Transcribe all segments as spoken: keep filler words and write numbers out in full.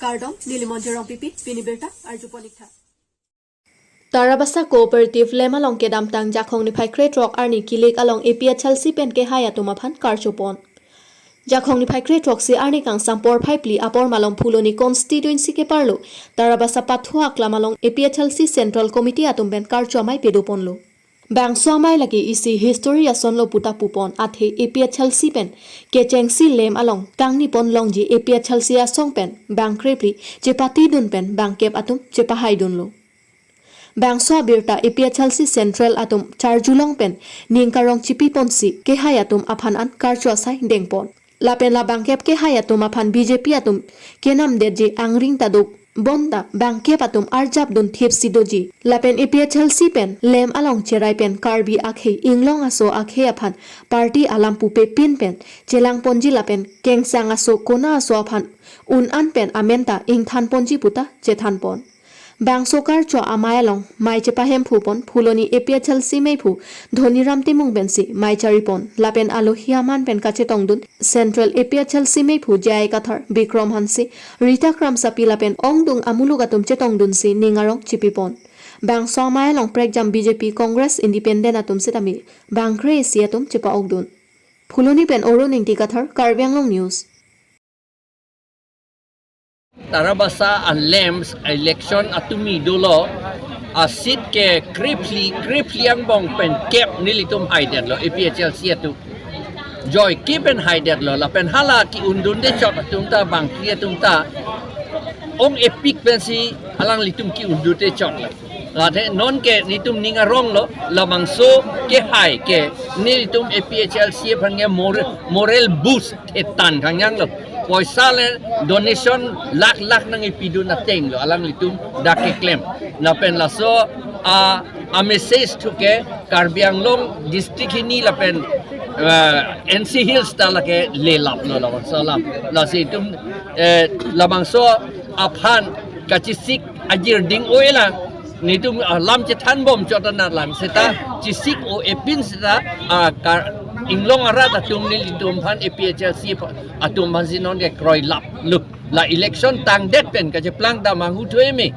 Kardom, neli Monjir Rongpipi, pini birta arjupon ik tha. Tarabasa Cooperative Lem along kedamtang Jakhong niphai krethrok arni kilik along A P H L C pen kehai atum aphan karchopon. Jakhong niphai krethrok isi arni kangsam porphai phli apor malom Phuloni constituency keparlo Tarabasa Pathu Aklam along A P H L C Central Committee atum pen karcho amei padoponlo. Bangso amei lake isi history asonlo puta pupon, athe A P H L C pen kechengsi lem along kangnipon longji A P H L C asong pen bang krephli chepatidun pen bangkep atum chepahaidunlo. Bangso abirta A P H L C Central atum charjulong pen ning karong chipiponsi kehai atum aphan an karcho asai dengpon. Lapen la bangkep kehai atum aphan B J P atum kenamdetji angring ta do, bonta bangkep atum arjapdun thipsi doji. Lapen A P H L C pen lem along cherai pen Karbi akhei, Inglong aso akhei aphan party alam pupe pin pen chelangponji lapen kengsang aso kona aso aphan un-an pen amen ta ingthanponji puta chethanpon. Bangso karcho amei along mei chepahemphupon Phuloni A P H L C meiphu Dhoniram Timung pensi mei charipon. Lapen alohi aman pen kachetongdun Central A P H L C meiphu J I Kathar, Bikrom Hanse, Rita Kramsapi lapen ongdung amuluk atum chetongdunsi ning arong chipipon. Bangso amei along prekjam B J P, Congress, Independent atum sitame bang kre-isi atum chepa-okdun. Phuloni pen Arun Ingti Kathar, Karbi Anglong News. Tarabasa a-LAMPS election atumi dolo, a-seat ke krephli, krephli angbong pen kep nelitum haidetlo A P H L C atum. Joike pen haidetlo, lapen hala ke-undunde chot atum ta bangkri atum ta ong-epik pensi alanglitum ke-undunde chotlo. Late non ke nelitum ning aronglo, labangso kehai ke nelitum A P H L C aphan ke mor-, moral boost etan kangyanglo. Poisa le donation lakh lakh nangkepidun atenglo alanglitum dak keklem. Lapen laso a, a-message thu ke Karbi Anglong district hini lapen, eh, N C Hills ta lake lelaplo labangso alam. Lasi itum, eh, labangso aphan kachesik ajir ding-o-e lang. Nelitum alam chethanbom chot anat lang seta chesik-o-e pin seta, ah, Kar-, Inglong arat atum nelitum aphan A P H L C atum aphansi non ke kroilaplo. La election tangdet pen kacheplang ta manghu thu eme.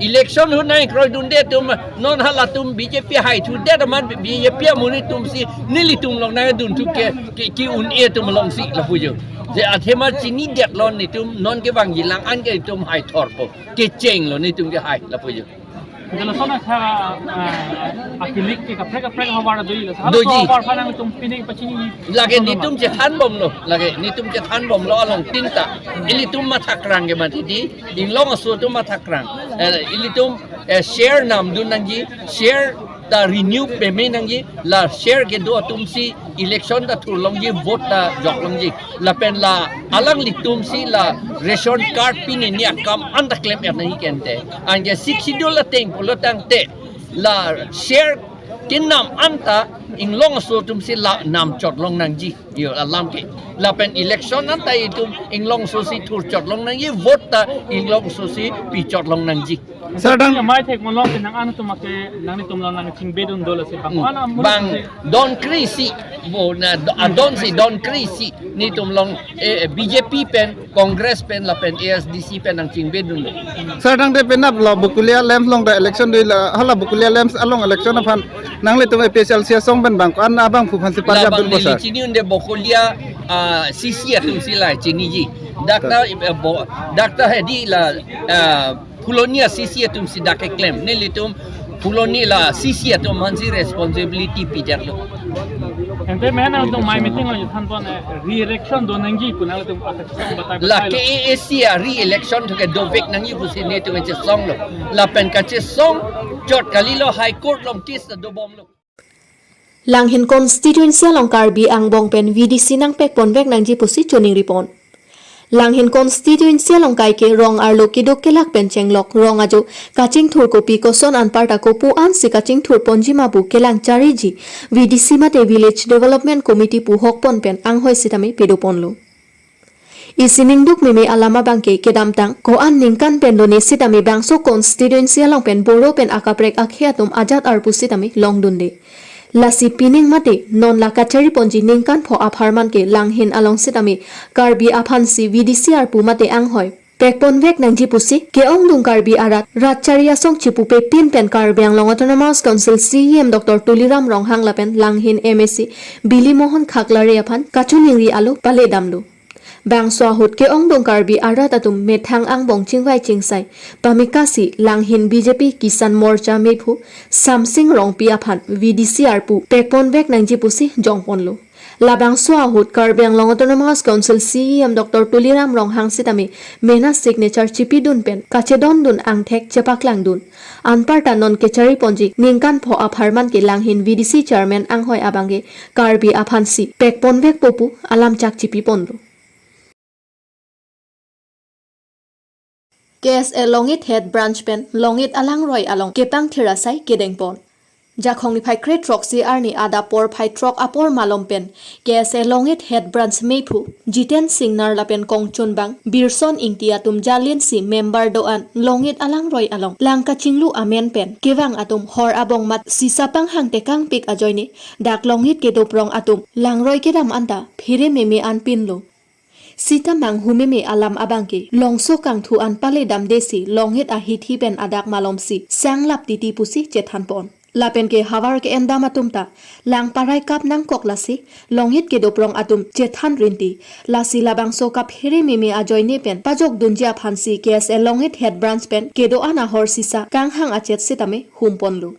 Election ahut nangkroidunde atum non halatum B J P haithudet amat B J P amonit atumsi nelitum along nangdunthu ke, ke, ke-un-e atum alongsi lapu jo. Je athema chinidetlo nelitum non kevangji lang an ke itum haithorpo. Kechenglo nelitum kehai lapu jo. Jala sona kha, ah, akilik ke kaprek kaprek havar doji la. Hala Doji. Havar phan nangtum pini pachini. Lake nelitum chethanbomlo, lake nelitum chethanbomlo along tin ta. Ilitum mathakrang ke mati di, Inglong aso atum mathakrang. Eh, ilitum, eh, share namdun nangji, share ta renew peme nangji, la share kedo atumsi election ta thurlongji, vote ta joklongji. Lapen la alanglitumsi la ration card pinini akam anta klem-et nangji kente. Anke Sixth Schedule ateng pulo tangte la share kenam anta Inglong aso atumsi la namchotlong nangji. Yo alam ke. Lapen election anta itum Inglong asosi thurchotlong nangji, vote ta Inglong asosi pichotlong nangji. Sir, dang- Ya, mai thek molong ke nang an atum ake nanglitum along nangchingbedun dolo si bang. Hmm. Ana mulu Bang si don kre-isi, bo na do-, adon si don kre-isi nelitum along, eh, B J P pen, Congress pen lapen A S D C pen nangchingbedunlo. Sir, tangte penap la Bokolia LAMPS along ta election doji la, hala Bokolia LAMPS along election aphan nanglitum A P H L C asong pen bang ko-an abangphu aphansi parjap Labang dun bo, neli sir? Chini-un'e Bokolia, ah, C C atumsi la chiniji. Dakta, eh, bo-, dakta hedi la, ah, Phuloni a-C C atumsi dak keklem. Nelitum Phuloni la C C atum aphansi responsibility pidetlo. Ante men atum mai meeting along thanpon, eh, re-election do nangji pu nangtum attack song batai La batai lo. K A A C a re-election thu ke dovek nangji pusi nelitum kachesonglo. Lapen kachesong chot kalilo, High Court along case ta dobomlo. Langhin constituency along Karbi angbong pen V D C nangpekponvek nangji pusi choningripon. Langhin constituency along kaike rong arlo keduk kelak pen chenglok, rong ajo kachingthur kopi koson anparta kopu ansi kachingthurponji ma pu kelang chariji V D C mate Village Development Committee pu hokpon pen anghoi sitame padoponlo. Isi ningduk meme alam abangke kedamtang ko-an ningkan pen lone sitame bangso constituency along pen Boro pen akaprek akhei atum ajat arpu sitame longdunde. Lasi pining mate non la kachariponji ningkan pho apharman ke Langhin along sitame Karbi aphansi V D C arpu mate anghoi pekponvek nangji pusi ke-ongdung Karbi arat Ratchari Asong chipupepin pen Karbi Anglong Autonomous Council C E M Doctor Tuliram Ronghang lapen Langhin M A C Bili Mohan Khaklare aphan kachiningri alo paledamlo. Bangso ahut ke-ongdung Karbi arat atum methang angbong chingvai chingsai pamekasi Langhin B J P Kisan Morcha mephu Samsing Rongpi aphan V D C arpu pekponvek nangji pusi jongponlo. Labangso ahut Karbi Anglong Autonomous Council C E M Doctor Tuliram Ronghang sitame mena signature chipidun pen kachedondun angthek chepaklangdun. Anparta non kechariponji ningkan pho apharman ke Langhin V D C Chairman anghoi abangke Karbi aphansi pekponvekpo pu alamchak chipiponlo. K S A Longit Head Branch pen Longit alangroi along kepangthir asai kedengpon. Jakhong niphai kre throksi arni adap porphai throk apor malom pen K S A Longit Head Branch mephu Jiten Singnar lapen kongchunbang Birson Ingti atum jalinsi member do-an Longit alangroi along lang kachinglu amen pen kevang atum hor abong mat sisa panghang tekangpik ajoine dak Longit kedoprong atum langroi kedam anta phere meme an pinlo. Sita manghu meme alam abangke longso kangthu an paledamdesi Longit ahithi pen adak malomsi sanglap titi pusi chethanpon. Lapen ke havar ke-endam atum ta lang parai kap nangkok lasi Longit kedoprong atum chethan rinti, lasi labangso kaphere meme ajoine pen pajokdunji aphansi K S A Longit Head Branch pen kedo-an ahor sisa kanghang achet sitame humponlo.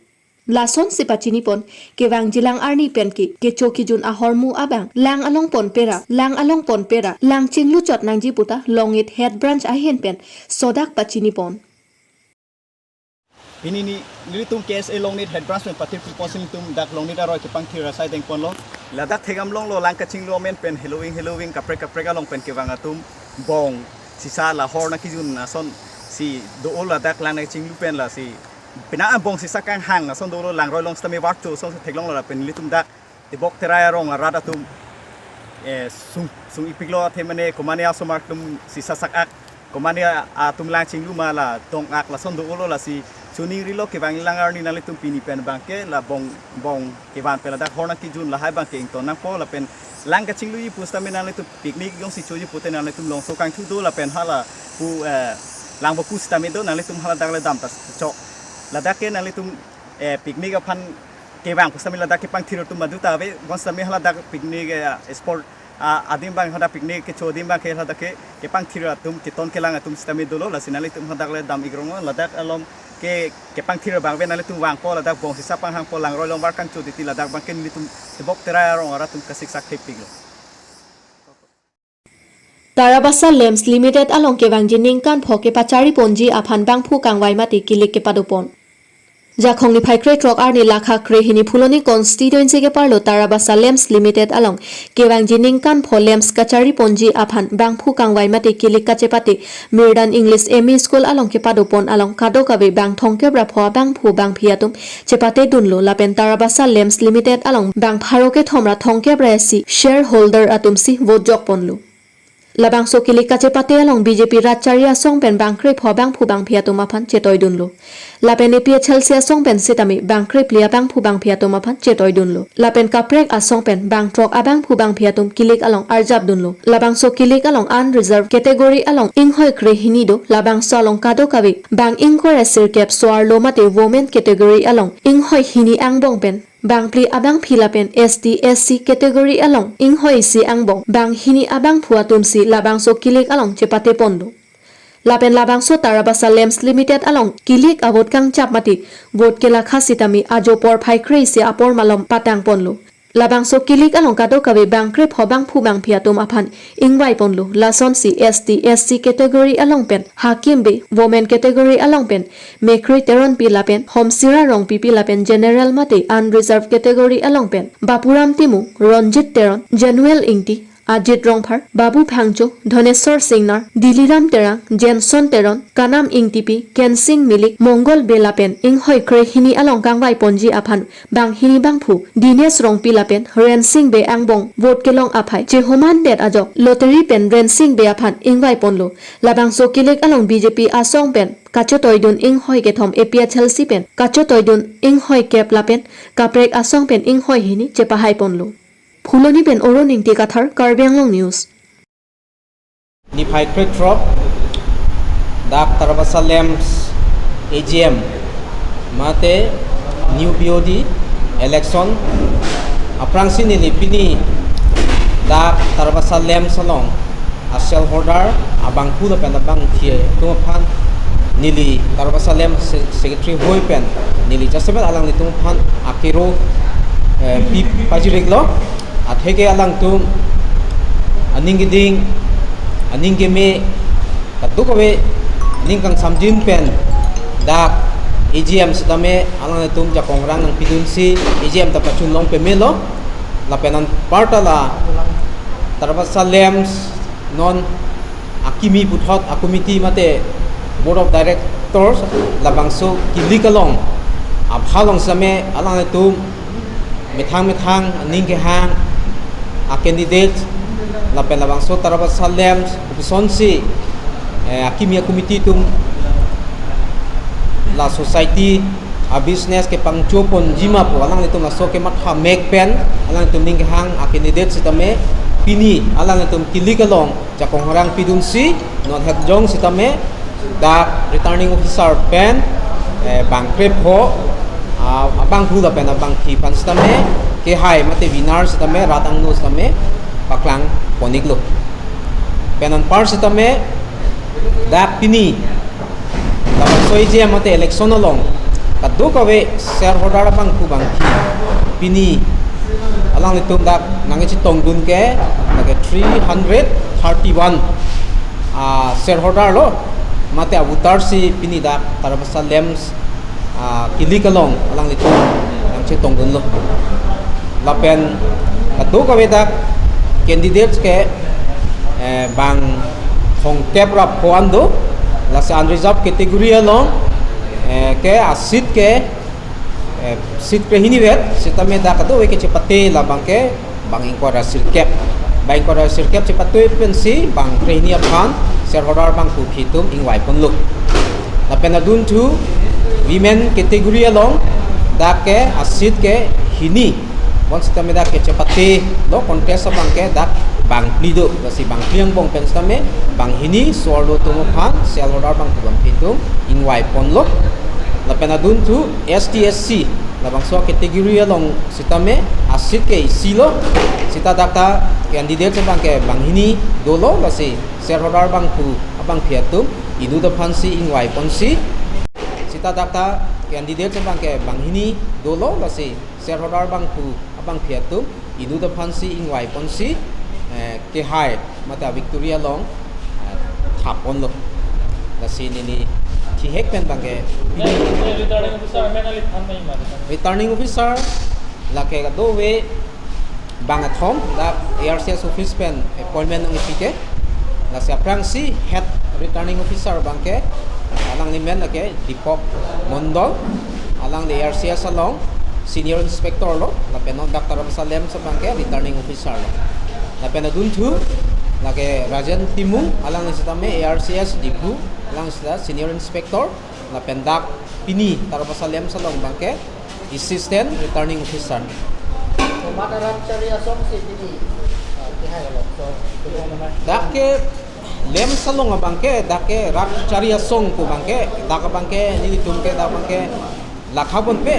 Lasonsi pachinipon, kevangjilang arni pen ke kecho kejun ahormu abang lang along ponpera, lang along ponpera, lang chingluchot nangji puta Longit Head Branch ahin pen sodak pachinipon. Pini ni nelitum K S A Longit Head Branch pen patir pipon si nelitum dak Longit aroi kepangthir asai dengponlo. Ladak thegam longlo lang kachinglu amen pen heloving heloving kaprek kaprek along pen kevang atum bong sisa la hor nangkejun asonsi do-o ladak lang nangchinglu pen lasi pina bong sisa kanghang ason dolo langroi along sitame varcho ason theklonglo lapen nelitum dak Tebok Terai arong arat atum eh, sung sung-ikpiklo athe mane komane asomar atum sisa sak-ak komane a- atum lang chinglu ma la dong-ak lason do-olo lasi chuningrilo kevangjilang arni nanglitum pini pen abangke la bong bong kevan pen ladak hor nangkejun lahai abangke ington nangpo lapen lang kachingluji pusitame nanglitum picnic jongsi choji pute nanglitum longso kangthu do lapen hala pu eh, langbo pusitame do nanglitum hala dak le dam ta chok. Ladak ke nanglitum eh, picnic aphan kevang pusitame ladak kepangthir atum madu ta ave, bonsitame hala dak picnic eh, sport ah, adim abang hala dak picnic kecho adim abangke hala dak ke kepangthir atum keton kelang atum sitame dolo lasi nanglitum hala dak le dam-ikrong ladak along ke kepangthir abang ave nanglitum vangpo ladak bong sisa panghangpo langroi along var kangcho titi ladak abangke nelitum Tebok Terai arong arat atum kasiksak thepiklo. Tarabasa Lamps Limited along kevangji ningkan pho kepachariponji aphan bangphu kangvai mate kilik kepadopon. Jakhong niphai kre throk arni lakha kre hini Phuloni constituency keparlo Tarabasa Lamps Limited along kevangji ningkan pho lamps kachariponji aphan bangphu kangvai mate kilik kachepate Mirdan English M E School along kepadopon along kadokave bang thongkep ra pho bangphu bangphi atum chepatedunlo lapen Tarabasa Lamps Limited along bang pharo kethom ra thongkep ra isi shareholder atumsi vote jokponlo. Labangso kilik kachepate along B J P Ratchari asong pen bang krepho abangphu bangphi atum aphan chetoidunlo. Lapen A P H L C asong pen sitame bang krephli abangphu bangphi atum aphan chetoidunlo. Lapen kaprek asong pen bang throk abangphu bangphi atum kilik along arjapdunlo. Labangso kilik along unreserved category along inghoi kre hini do. Labangso along kadokave bang ingkoi ra sirkep so-arlo mate women category along inghoi hini angbong pen bangphli abangphi lapen S T S C category along inghoi isi angbong bang hini abangphu atumsi labangso kilik along chepateponlo. Lapen labangso Tarabasa Lamps Limited along kilik a-vote kangchap mate vote kelakha sitame ajo porphai kre isi apor malom patangponlo. Labangso kilik along kadokave bang krepho bangphu bangphi atum aphan ingvaiponlo. Lasonsi S T S C category along pen Hakim Bey, women category along pen Mekri Teronpi lapen Homsira Rongpipi lapen general mate unreserved category along pen Bapuram Timung, Ronjit Teron, Januel Ingti, Ajit Rongphar, Babu Phangcho, Dhoneswar Singnar, Diliram Terang, Jenson Teron, Kanam Ingtipi, Kensing Milik, Mongol Bey lapen inghoi kre hini along kangvaiponji aphan bang hini bangphu Dinesh Rongpi lapen Rensing Bey angbong vote kelong aphai chehomandet ajok lottery pen Rensing Bey aphan ingvaiponlo. Labangso kilik along B J P asong pen kachetoidun inghoi kethom A P H L C pen kachetoidun inghoi kep lapen kaprek asong pen inghoi hini chepahaiponlo. Phuloni pen Oro Ningti Kathar, Karbi Anglong News. Niphai kre throk Dak Tarabasa LAMPS A G M mate new B O D election aphrangsi neli pini dak Tarabasa LAMPS along a shareholder abangphu lapen abangphi atum aphan neli Tarabasa LAMPS se-, secretary hoi pen neli jasemet alanglitum aphan akero, eh, pi pajiriklo. Atheke alangtum aning keding, aning keme, kadokave aning kangsamjin pen dak A G M sitame alanglitum jakong rang nangpidunsi A G M ta pachun long pemelo. Lapen anparta la Tarabasa LAMPS non akimi puthot a committee mate board of directors labangso kilik along apha along sitame alanglitum methang methang aning kehang a candidate lapen labangso Tarabasa LAMPS kopisonsi, eh, akimi a committee atum la society a business kepangcho ponji ma pu alanglitum laso kematha mek pen alanglitum aning kehang a candidate sitame pini alanglitum kilik along jakong rang pidunsi non het jong sitame dak returning officer pen, eh, bang krepho, ah, abangphu lapen abangphi aphan sitame kehai mate winner sitame rat angno sitame paklang pon-iklo. Pen anpar sitame dak pini labangso A G M mate election along kadokave shareholder abangphu abangphi pini alanglitum dak nangchetongdun ke lake three hundred thirty-one, ah, shareholder lo mate a voter si pini dak Tarabasa LAMPS, ah, kilik along alanglitum nangchetongdunlo. Lapen kadokave dak candidates ke, eh, bang thomkep ra pho an do, lasi unreserved category along, eh, ke a seat ke, eh, seat krehini vet sitame dak kadokave kechepate labang ke bang ingkoi ra sirkep. Bang ingkoi ra sirkep chepatoi pensi bang krehini aphan shareholder abangphu aphi atum ingvai ponlo. Lapen adunthu women category along dak ke a seat ke hini. Bonsitame dak kechepatelo contest abang ke dak bang phli do. Lasi bang phli angbong pen sitame bang hini so-arlo atum aphan shareholder abangphu abangphi atum ingvai ponlo. Lapen adunthu S T S C labangso category along sitame a seat ke isi lo. Sita dak ta candidate abang ke bang hini dolo, lasi shareholder abangphu abangphi atum inut aphansi ingvai ponsi. Sita dak ta candidate abang ke bang hini dolo, lasi shareholder abangphu abangphi atum inut aphansi ingvai ponsi, eh, kehai mate victory along, eh, thap ponlo. Lasi neli thihek pen abang ke, eh, returning officer, men ali than nai ma? Returning officer lake kadokave bang kethom, dak A R C S office pen appointment nangkipi ke. Lasi aphrangsi head returning officer abang ke, alangli men lake Deepak Mondol, alangli A R C S along senior inspector lo, lapen non dak Tarabasa LAMPS abang ke returning officer lo. Lapen adunthu lake Rajen Timung, alangli sitame A R C S Diphu, alangli sita senior inspector, lapen dak pini Tarabasa LAMPS along abang ke assistant returning officer. Komat arat chari asong si pini, ah, kehai lo. So, dak ke LAMPS along abang ke, dak ke rat chari asong pu abang ke, dak abang ke nelitum ke, dak abang ke lakha ponpe,